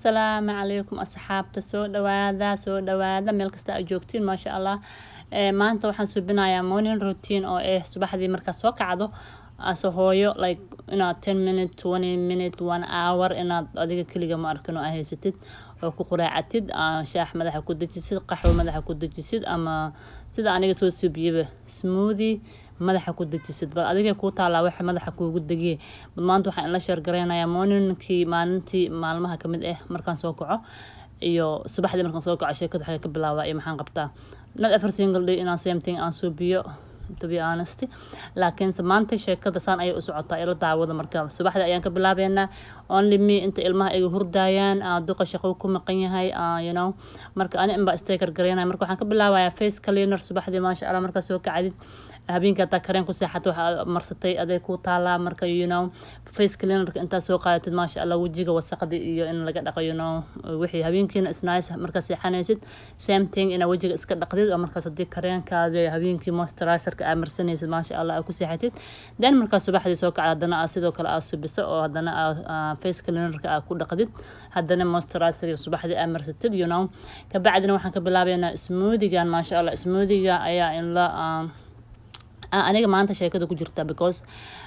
Asalaamu calaykum asxaabta, soo dhawaada, soo dhawaada meel kasta aad joogtiin. Maasha Allah, maanta waxaan subinayaa morning routine oo ah subaxdii markaad soo kacdo ase hooyo, like inaad 10 minute, 20 minute, one hour inaad adiga keliga, ma arkin, oo haysatid oo ku quraacatid, shaax madaxa ku dejisid, qaxwo madaxa ku dejisid, ama sida aniga soo subiyaba smoothie madaxa ku dejisid. Bal adiga kuu taalaa waxa madaxa kuugu degiye. Bal maanta waxaan ila share gareynayaa morningkii, maalintii maalmaha kamid ah markaan soo kaco iyo subaxdii markaan soo kaco sheekada waxay ka bilaabaa iyo maxaan qabtaa. Not every single day inaan same thing aan suubiyo, to be honest, laakiinse maanta sheekada saan ayay u socotaa, ila daawada. Marka subaxdii ayaan ka bilaabeynaa, only me, inta ilmaha iga hurdaayaan, duqa shaqo ku maqan yahay. Marka ani inbaa istay gargareynaya. Marka waxaan ka bilaabayaa face cleaner subaxdii, maasha Allah. Markaa soo kacdid habeenkii, hadaa kareen ku seexato, waxa marsatay aday kuu taalaa. Marka face cleanerka intaa soo qaadatid, maasha Allah, wejiga wasaqda iyo in laga dhaqo wixii habeenkiina is nice. Markaa seexanaysid, same thing, inaa wejiga iska dhaqdid oo markaas haddii kareenkaada habeenkii moisturizerka aa marsanaysid, maasha Allah, aa ku seexatid. Then markaa subaxdii soo kacda, haddana aa sidoo kale aa subiso oo haddana aa face cleanerka aa ku dhaqdid, haddana moisturizer subaxdii aa marsatid. Kabacdina waxaan ka bilaabaynaa smoothigan, maasha Allah. Smoothiga ayaa in la aniga maanta sheekada ku jirta because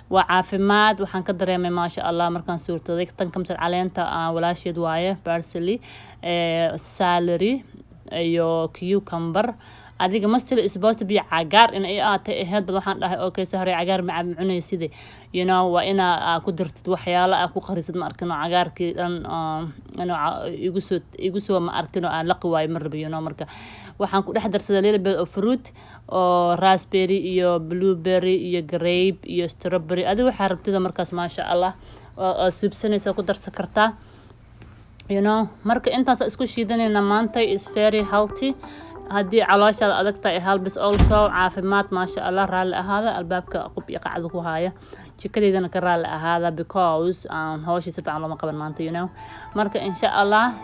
waa caafimaad. Waxaan ka dareemay, maasha Allah, markaan suurtaday tan kamsar caleenta walaasheed waaye, parsley, celery iyo cucumber. Adiga mostly is supposed to be cagaar in ay aatay ahayd, bal waxaan dhahay, "Okay sahre, cagaar ma cunayside, waa inaa ku dirtid waxyaalo aa ku qarisid." Ma arkin oo cagaarkii dhan inuu igu soo, ma arkin oo aan laqi waayo ma rabi. Marka waxaan ku dhex darsaday little bit of fruit oo raspberry iyo blueberry iyo grape iyo strawberry. Adiga waxaa rabtida markaas, maasha Allah, oo suubsanaysa ku darsan kartaa. Marka intaas isku shiidanayna maanta is very healthy. Haddii calooshaada adag tahay, helps also caafimaad, maasha Allah. Raalli ahaada, albaabka qub iyo qacda ku haya, jikadeydana ka raalli ahaada because hawshii si fiican looma qaban maanta. Marka insha Allah,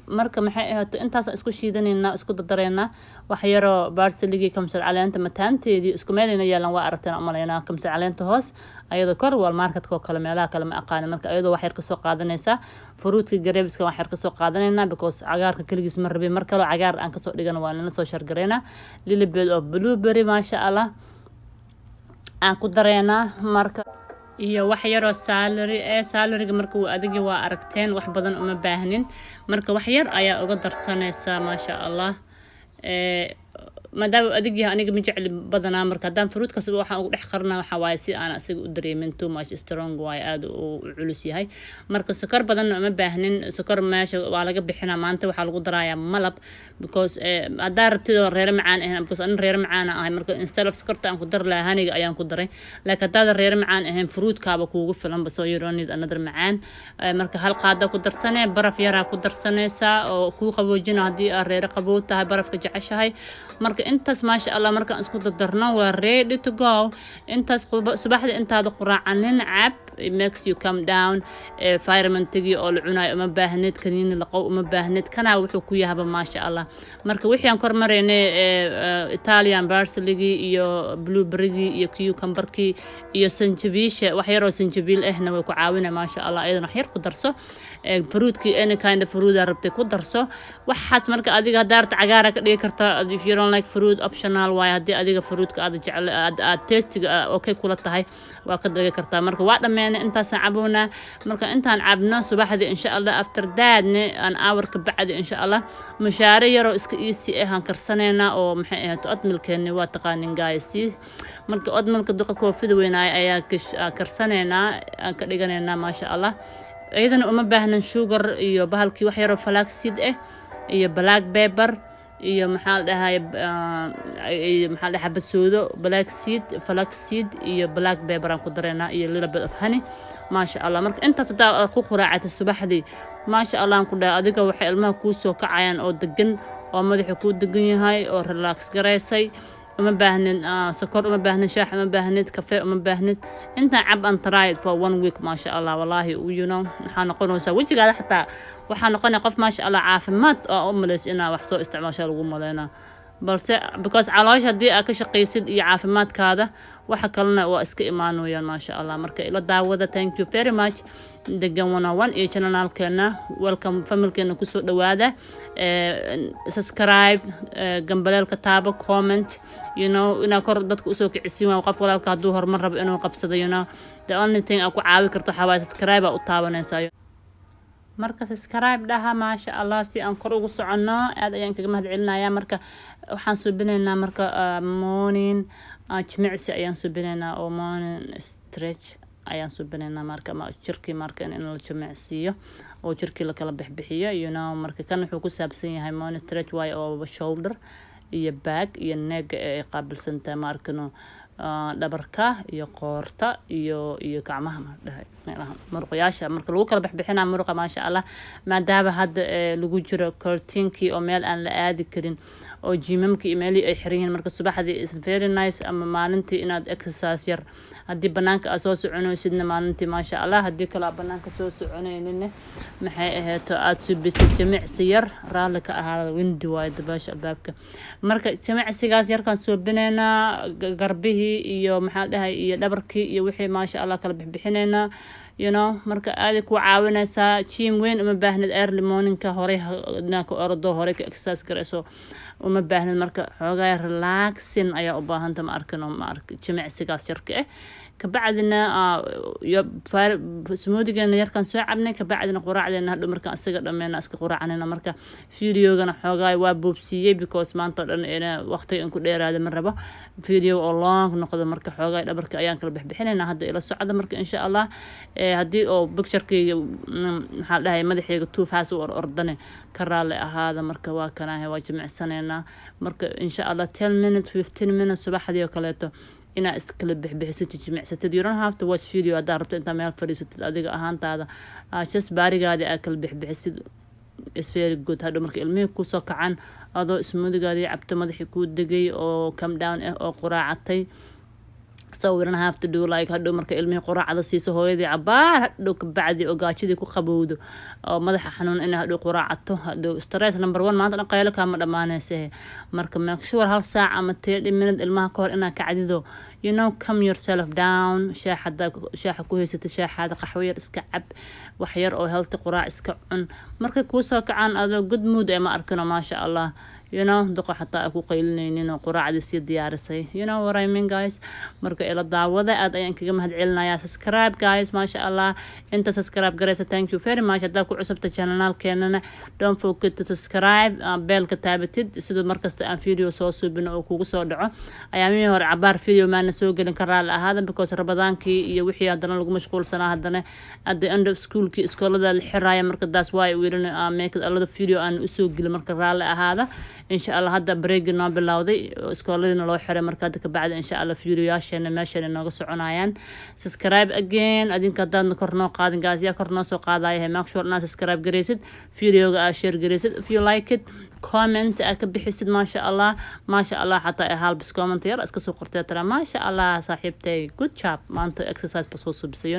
marka maxay ahaato, intaasaan isku shiidanaynaa, isku dardaraynaa wax yaroo parsleygii, kamsar caleenta, mataanteedii isku meelayna yaalan. Waa aragteen umalaynaa, kamsar caleenta hoos, ayadoo kor wal marketka oo kale, meelaha kale ma aqaani. Marka ayadoo wax yar kasoo qaadanaysaa, fruitka grapeska wax yar kasoo qaadanaynaa because cagaarka keligiis ma rabin. Mar kaloo cagaar aan kasoo dhigana waa nala soo share garaynaa. Little bit of blueberry, maasha Allah, aan ku dareynaa. Marka iyo wax yaroo celery ee celeryga marka wuu adagi, waa aragteen, wax badan uma baahnin. Marka wax yar ayaa uga darsanaysaa, maasha Allah, maadaama uu adag yahay. Aniga ma jecli badanaa. Marka haddaan fruitkas waxaan ugu dhex qarnaa waxaa waaye si aan isaga u dareemin too much strong waaye, aada u culus yahay. Marka sokor badanna uma baahnin, sokor meesha waa laga bixinaa. Maanta waxaa lagu darayaa malab because haddaa rabtid oo reere macaan ahayn, because anin reere macaan ahay, marka instead of sokorta aan ku dari lahaa, honeyga ayaan ku daray. Laakiin haddaada reere macaan ahayn, fruitkaaba kuugu filanba, so you don't need another macaan. Marka hal qaada ku darsanee, baraf yaraa ku darsanaysaa oo kuu qaboojina haddii aad reere qabow tahay, barafka jeceshahay. Marka intaas, maasha Allah, markaan isku dardarno waa ready to go. Intaas subaxda intaada quraacanin cab. It makes you calm down. Vitamintigii oo la cunayo uma baahnid, kaniini laqow uma baahnid, kanaa wuxuu ku yahaba, maasha Allah. Marka wixii aan kor maraynay, Italian parsleygii iyo blueberrygii iyo cucumberkii iyo sanjabiisha, wax yaroo sanjabiil ahna way ku caawinay, maasha Allah. Ayadana wax yar ku darso, fruitkii, any kind of fruit aa rabtay ku darso waxaas. Marka adiga haddaa rabta cagaara ka dhigi kartaa. If you don't like fruit, optional waaye. Haddii adiga fruitka aad jecel, aad tasteiga okay kula tahay, waa ka dhigi kartaa. Marka waa dhammeynay, intaasaan cabownaa. Marka intaan cabno subaxdii, insha Allah, after thatne an hour ka bacdi, insha Allah, mushaare yaroo iska easy ah aan karsanaynaa oo maxay ahayd, oatmealkeeni waa taqaanin, guys. Marka oatmealka duqa koofida weynaay ayaa karsanaynaa, aan ka dhiganaynaa, maasha Allah. Iyadana uma baahnan sugar iyo bahalkii, wax yaroo flaxseed ah iyo black pepper iyo maxaa la dhahay, iyo maxaa la dhahay, xabasoodo, black seed, flax seed iyo black pepper aan ku dareynaa iyo little bit of honey, maasha Allah. Marka intaas hadaa ku quraacata subaxdii, maasha Allah, aan ku dhahay, adiga waxay ilmaha kuu soo kacayaan oo degan oo madaxa kuu degan yahay oo relax garaysay. Uma baahnid sokor, uma baahnid shaax, uma baahnid kafe, uma baahnid. Intaan cab and try it for one week, maasha Allah. Wallaahi, waxaa noqonaysaa wejigaada xataa waxaa noqonaya qof, maasha Allah, caafimaad oo u malays inaa wax soo isticmaasha lagu maleynaa. Balse because caloosha haddii aad ka shaqaysid iyo caafimaadkaada, waxa kalena waa iska imaanayaan, maasha Allah. Marka ila daawada. Thank you very much. Degan 101 iyo channelkeena. Welcome, familkeena kusoo dhawaada. Subscribe, gambaleelka taabo, comment, inaa kor dadka usoo kicisiin. Waa qof walaalka hadduu horumar rabo inuu qabsado, the only thing aa ku caawi karto waxaa waaye subscribe aa u taabanaysaa. Marka subscribe dhaha, maasha Allah, si aan kor ugu soconno. Aad ayaan kaga mahad celinayaa. Marka waxaan suubinaynaa marka morning jimicsi ayaan suubinaynaa oo morning stretch ayaan suubinaynaa. Marka jirkii marka in la jimicsiiyo oo jirkii lakala bixbixiyo. Marka kan wuxuu ku saabsan yahay morning stretch waaye oo shoulder iyo back iyo neck ay qaabilsantahay, maarkano dhabarka iyo qoorta iyo gacmaha, ma dhahay, meelaha muruqyaasha marka lagu kala bixbixinaa muruqa, maasha Allah. Maadaama hadda lagu jiro quarantinekii oo meel aan la aadi karin oo gymamkii iyo meelihii ay xiran yihiin, marka subaxdii is very nice ama maalintii inaad exercise yar, haddii banaanka aad soo soconaysidna maalintii, maasha Allah. Haddii kale aad banaanka soo soconayninna, maxay ahayto, aada subisid jimicsi yar. Raalli ka ahaada, windy waayo, dabaasha albaabka. Marka jimicsigaas yarkaan suubinaynaa, garbihii iyo maxaa dhahay iyo dhabarkii iyo wixii, maasha Allah, kala bixbixinaynaa. Marka aaday ku caawinaysaa. Gym weyn uma baahnid early morningka horey inaa ka orado, horey ka exercise garayso uma baahnid. Marka xoogaa relaxing ayaa u baahanta, ma arkin, ma ark jimicsigaas yarka ah. Kabacdina smoothiegeena yarkaan soo cabnay, kabacdina quraacdeena hadhow markaan isaga dhameyna iska quraacanayna. Marka videogana xoogaa waa boobsiiyey because maanta oo dhan ina waqtiga in ku dheeraada ma rabo video oo long noqdo. Marka xoogaa dhabarka ayaan kala bixbixinayna hadda, ila socda. Marka insha Allah, haddii oo picturekeyga, maxaa dhahay, madaxeyga tuufaas u or ordane, ka raalli ahaada. Marka waa kanahe, waa jimicsanaynaa. Marka insha Allah 10 minutes, 15 minutes subaxdii oo kaleeto inaa iskala bixbixisatid, jimicsatid. You don't have to watch video haddaa rabto. Intaa meel fadhiisatid, adiga ahaantaada just bodygaadi aa kala bixbixisid is very good. Hadhow marka ilmihii kusoo kacan, adoo smoothiegaadii cabto, madaxii kuu degay oo calm down ah oo quraacatay, so we don't have to do like hadhow marka ilmihii quraacda siiso hooyadii cabaar, hadhow kabacdi oo gaajadii ku qabowdo oo madaxa xanuun inay hadhow quraacato, hadhow stress number one, maanta dhan qaylo kaama dhamaanaysa. Marka make sure hal saac ama 30 minute ilmaha kahor inaa kacdido, calm yourself down. Shaax hadaa shaaxa ku haysatid, shaaxaada qaxwo yar iska cab, wax yar oo healthy quraac iska cun. Markay kuusoo kacaan adoo good mood ee, ma arkino, maasha Allah, duqa xataa ay ku qaylinaynin oo quraacdii sii diyaarisay. You know what I mean, guys? Marka ila daawada. Aad ayaan kaga mahad celinayaa. Subscribe, guys, maasha Allah. Inta subscribe garaysa, thank you very much. Haddaa ku cusubta channelkeenana, don't forget to subscribe, bellka taabatid, sidoo markasta aan video soo suubino oo kugu soo dhaco. Ayaamihii hore cabaar video maana soo gelin, ka raali ahaada, because Ramadaankii iyo wixii haddana lagu mashquulsanaa, haddana at the end of schoolkii iskoolada la xiraaya. Marka daas waay wiilin make a lot of video aan usoo gelin. Marka raalli ahaada. Insha Allah hadda breakgi noo bilowday, iskooladiina loo xiray. Marka hadda kabacdi, insha Allah, videoyaasheena meeshan nooga soconayaan. Subscribe again. Adinka haddaadna kor noo qaadin, guys, yaa kor noo soo qaadaya? Make sure inaad subscribe garaysid, videoga aad share garaysid if you like it, comment aad ka bixisid, maasha Allah, maasha Allah. Xataa ay halbis comment yar iska soo qortay, tara "Maasha Allah, saaxiibtay, good job, maanta exercise ba soo subisay,"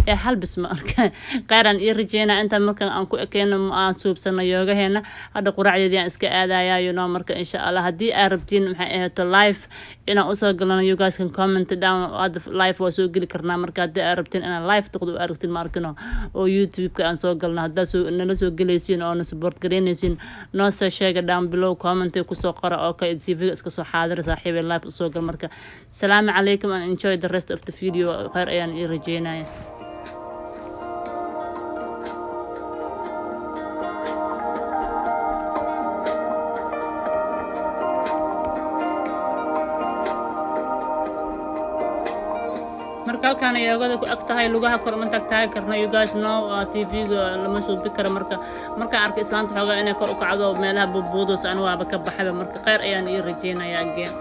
ee halbis. Marka kheyran ii rajeynaa. Inta marka aan ku ekeyno, aan suubsano yoogaheena, hadda quraacdeedii aan iska aadaya. Marka insha Allah haddii aad rabtiin, maxay ahayto, live inaan usoo galano, you guys can comment down. Hadda live waa soo geli karnaa. Marka haddii aad rabtiin inaan live toqdo u aragtiin, ma arkino, oo YouTube-ka aan soo galno, haddaa soo nala soo gelaysiin oo na support gareynaysiin, noo soo sheega down below, comment kusoo qora oo kay TV-ga iska soo xaadira, saaxiibay, live usoo gal. Marka salaamu calaykum and enjoy the rest of the video. Kheyr ayaan ii rajeynaya. Marka halkaan yoogada ku eg tahay, lugaha kor uma taagtaagi karno. You guys know, TV-ga lama suubi karo. Marka markaan arkay islaanta xoogaa inay kor u kacdo, meelaha buubuudayso, anigu waaba ka baxayba. Marka kheyr ayaan ii rajeynaya again.